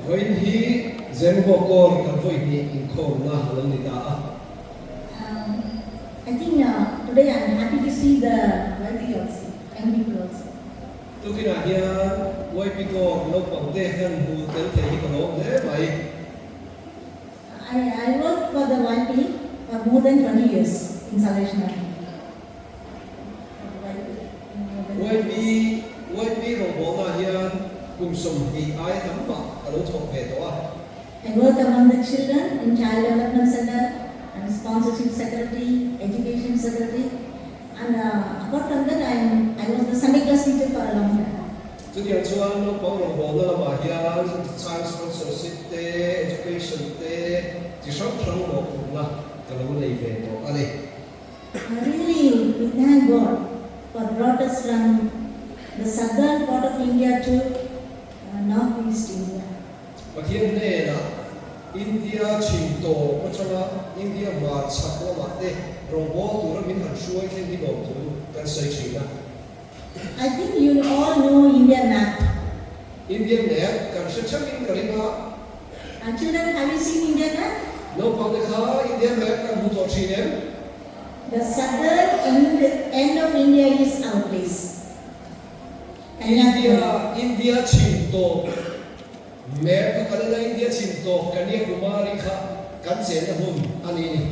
Vawiin hi Zemabawk Corps kan vawi hnih inkhawmna a lo ni ta a. I think today I am happy to see the YP also, young people also. Tukinah hian YP Corps naupang te kan hmu tel thei hi ka lawm hle mai. I I worked for the YP for more than 20 years in Salvation Army. YP YP rawngbawlnaah hian kum 20 aia tam mah ka lo thawk ve tawh a. I work among the children in Child Development Center and Sponsorship Secretary, Education Secretary and apart from that I am I was the Sunday class teacher for a long time. Chutiang chuan naupang rawngbawlna lamah hian Child Sponsorship te, Education te chi hrang hrang mawhphurhna ka lo nei ve tawh a ni. Really we thank God for brought us from the southern part of India to north east India. Pathian hnenah India chhim tawp atanga India hmar chhak lamah te rawngbâwl tura min han hruai thleng hi lawm thu kan sawi thin a. I think you all know India map. India map kan hre theuhin ka ring a. Children, have you seen India map? Naupang te kha India map kan hmu tawh thin em? The southern end end of India is our place. India India chhim tawp map kha kan en a, India chhim tawp Kanyakumari kha kan chenna hmun a ni ni.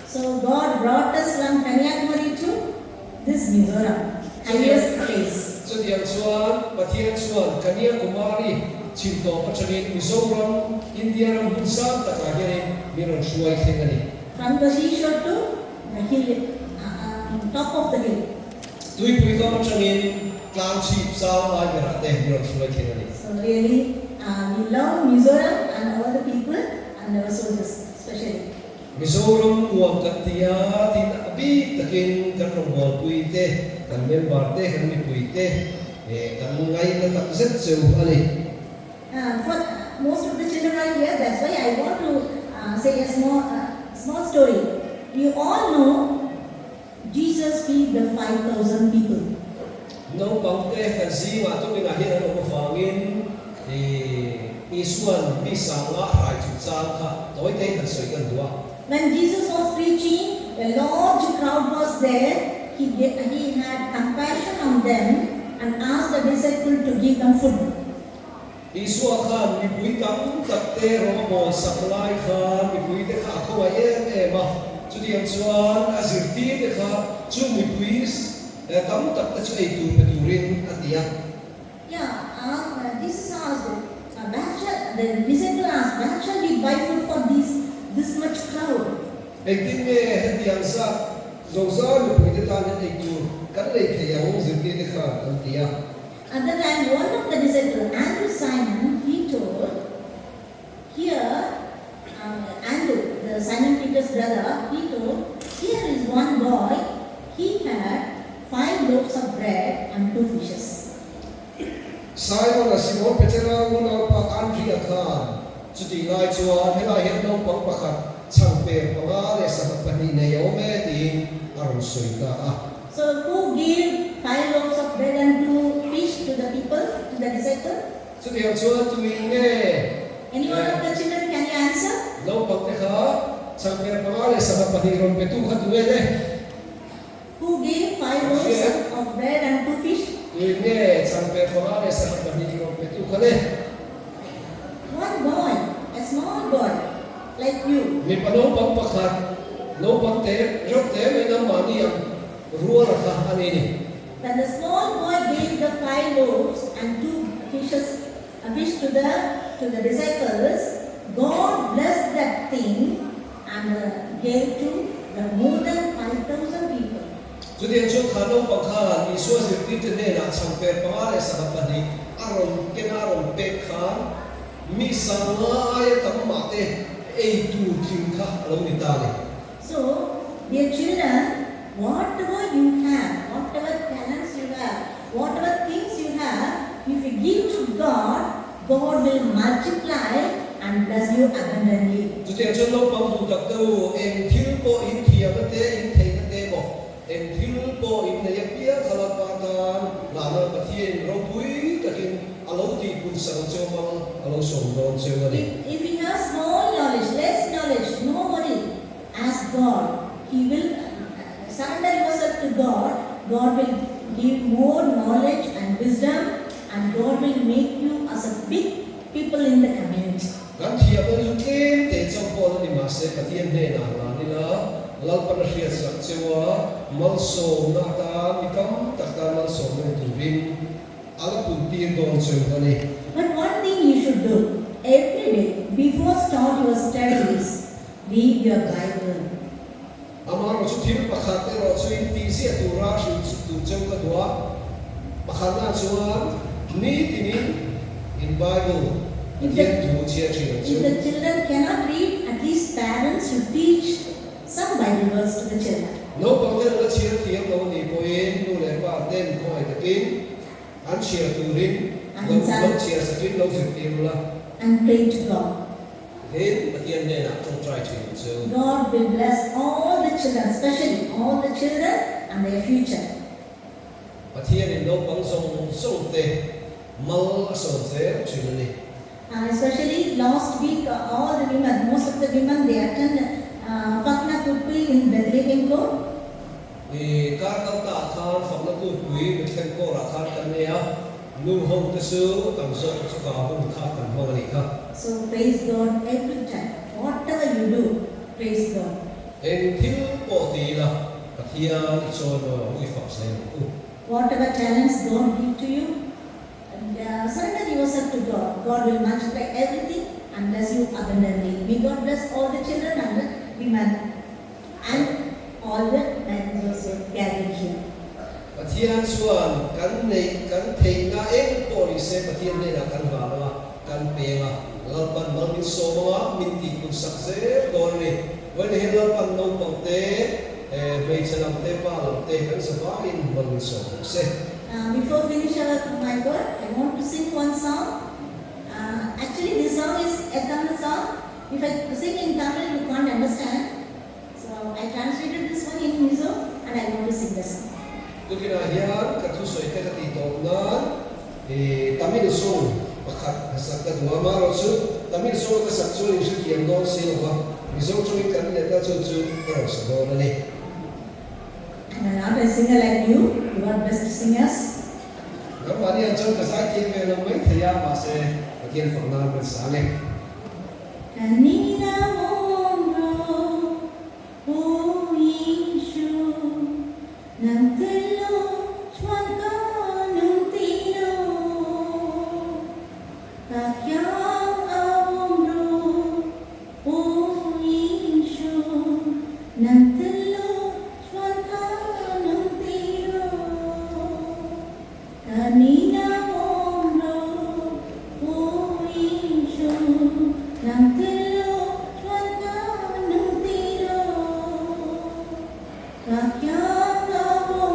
So God brought us from Kanyakumari to this Mizoram, highest place. Chutiang chuan Pathian chuan Kanyakumari chhim tawp atangin Mizoram, India ram hmun sang takah hianin min rawn hruai thleng a ni. From the seashore to the hill, top of the hill. Tuipui kam atangin tlang chhip sang lai berah te min rawn hruai thleng a ni. So really we love Mizoram and all the people and our soldiers specially. Mizoram nuam kan ti a, tin a bik takin kan rawngbawlpui te, kan member te, kan mipui te kan ngaihna tak zet cheu a ni. For most of the children are here, that's why I want to say a small small story. You all know Jesus feed the 5,000 people. Naupang te kan zingah tukinah hian an awm avangin Isuan mi 5000 hrai chungchang kha tawite han sawi kan duh a. When Jesus was preaching, a large crowd was there. He, he had compassion on them and asked the disciple to give them food. Isua khan mipui tam tak te rawng a bawl sak lai khan mipui te kha a khawngaih em em a, chutiang chuan a zirtir te kha chu mipui tam tak te chu ei tur pe turin a ti a. Yeah, um, Jesus asked, where shall, the disciple asked, where shall we buy food for this, this much crowd? Engtin nge hetiang zat zozai mipui te tan hian ei tur kan lei thei ang zirtir te khan an ti a. At the time, one of the disciples, Andrew Simon, he told, here, Andrew, the Simon Peter's brother, he told, here is one boy, he had five loaves of bread and two fishes. Simon a Simon Petera unaupa Andrea khan chutih lai chuan helai hian naupang pakhat chhangper panga leh sangha pahnih nei a awm e tiin a rawn sawi ta a. So who gave five loaves of bread and two fish to the people, to the disciple? Chutiang chuan tuin nge? Any one of the children, can you answer? Naupang te kha chhangper panga leh sangha pahnih rawn pe tu kha tu nge le? Who gave five loaves of bread and two fish? Tuin nge chhangper panga leh sangha pahnih rawn pe tu kha le? One boy, a small boy, like you. Mipa naupang pakhat, naupang te reuh te mai nangmahni ang ruala kha a ni ni. When the small boy gave the five loaves and two fishes, a fish to the disciples, God blessed that thing and gave to the more than 5,000 people. Chutiang chuan kha naupang khan Isua zirtirte hnenah chhangper panga leh sangha pahnih a rawn ken a rawn pek khan mi 5000 aia tam mah te ei tur tling kha a lo ni ta ni. So, dear children, whatever you have, whatever talents you have, whatever things you have, if you give to God, God will multiply and bless you abundantly. Chutiang chuan naupang duh tak te u, eng thil pawh in thiamna te, in theihna te maw, eng thil pawh in nei a piang kha Lalpa tan hlana Pathian ropui takin a lo tihpun sak ang cheu mal a lo sawm dawn cheu a ni. If you have small knowledge, less knowledge, no worry, ask God, He will surrender yourself to God, God will give more knowledge and wisdom and God will make you as a big people in the community. Kan thiamna chu tlem te chauh pawh la ni mah se Pathian hnenah hlan ila, Lalpan a hriatsak cheu a, malsawmna atan mi tam tak tan malsawmna ni turin a la puntir dawn cheu a ni. But one thing you should do every day before start your studies, read your Bible. Amaherawh chu thil pakhat erawh chu in tihziah tura hrilh tur cheu ka duh a, pakhatna chuan nitinin in Bible Pathian thu chhiar thin ang If chu. the children cannot read, at least parents should teach some Bible verse to the children. Naupang ten an la chhiar thiam lo anih pawhin nu leh pa ten khawngaih takin an chhiar turin lo lo chhiar sakin lo zirtir ula. And pray to God. Tin, Pathian hnenah tawngtai thin ang chu. God will bless all the children, especially all the children and their future. Pathianin naupang zawng zawng te mal a sawm zel thin a ni. Especially last week all the women, most of the women they attend Fakna Kutpui in Bethlehem Court. I kar kal ta ah khan Fakna Kutpui Bethlehem Court ah khan kan nei a, nu ho te chu a tam zawk chu ka hun kha kan hmang a nih kha. So praise God every time, whatever you do, praise God. Eng thil pawh ti ila, Pathian i chawi mawi ang u, i fak zel ang u. Whatever talents God give to you, surrender yourself to God, God will multiply everything and bless you abundantly. May God bless all the children and the women and all the men also gathered here. Pathian chuan kan neih kan theihna eng pawh ni se Pathian hnenah kan hlan anga, kan peng a, Lalpan mal min sawm anga min tihpun sak zel dawn a ni. Vawiin hian Lalpan naupang te, hmeichhe lam te, pa lam te kan zavaiin mal min sawm bawk se. Before finish our my word, I want to sing one song. Actually this song is a Tamil song. If I sing in Tamil you can't understand. So I translated this one in Mizo and I want to sing the song. Tukinah hian ka thusawi te ka tih tawp nan Tamil song pakhat ka sak ka duh a, amaherawhchu Tamil song a ka sak chuan in hrethiam dawn si lo va, Mizo tawngin kan let a chu chu ka rawn sa dawn a ni. I'm not a singer like you, you are best singers. Nangmahni ang chuan ka zaithiam ve lo mai thei a, mahse Pathian fak nan kan sa ang e. Kanina awm rawh aw Isu, nang tello chuan ka nung ti lo. Ka kiang awm rawh aw Isu, nang tello chuan ka nung ti lo. Kanina awm rawh aw Isu, nang tello chuan ka nung ti lo. Ka kiang awm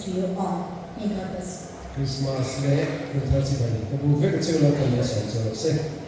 to you all. May God bless you. Krismas leh Kumthar chibai ka buk vek a cheu Lalpan malsawm che rawh se.